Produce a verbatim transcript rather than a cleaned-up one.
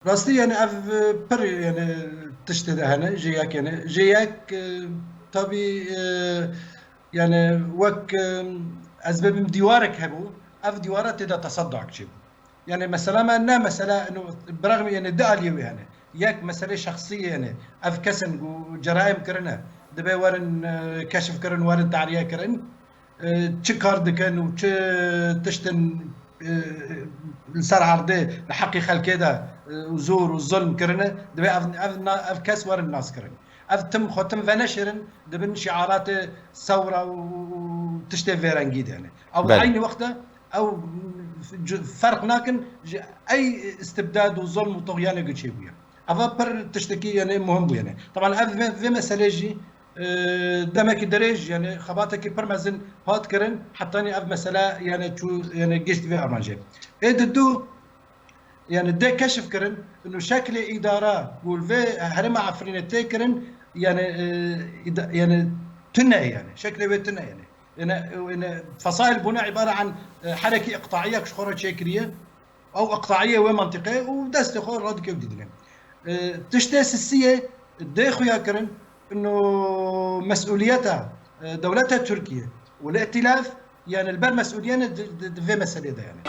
Rastî yani ev e, pir yani tiştê de hene, ji yek yani. Ji yek e, tabî e, yani wek e, ez bibim dîwarek hebû, ev dîwara tê de tesaddak çêbû. Yani mesela me ne mesela eno biraxmî yani di aliyê wê hene. Yek meselê şexsî yani ev kesin ku ceraim kirine dibe werin e, keşif kirin, werin tahliye kirin. E, çi kar dikin û çi tiştin e, li ser erdê li heqî xelkê de e, zor û zulm kirine, divê ev, ev, na- ev kes werin nas kirin. Ev tim xwe tim veneşêrin, dibin şiaratê sewra û, û tiştê vê rengî de ne. Ew Belê. Eynî wexta ew c- ferq nakin ji ey istibdad û zulm û toxyanê ku çêbûye. Eva pir tiştekî yani muhim bû yani. Taban ev vê, vê meselê jî e, demekî dirêj yani xebatekî pir mezin hat kirin, hetanî ev mesele yani çû yani gişt vê armancê. Ê di du yani dê keşif kirin, inu şeklê îdara ku li vê herêma Efrînê tê kirin yani e, îda- yani tune yani şeklê wê tune yani. Yani, yani fesail bûne îbare an e, herekî iqtaiyek ji xwe re çêkiriye. Ew iqtaiyê wê mentiqê û destê xwe radikew dîdine. E, tiştê sisiyê dê xuya kirin ino mesuliyeta e, dewleta Tirkiye û li îtilaf yani li ber mesuliyene di, di, di vê meselê de yani.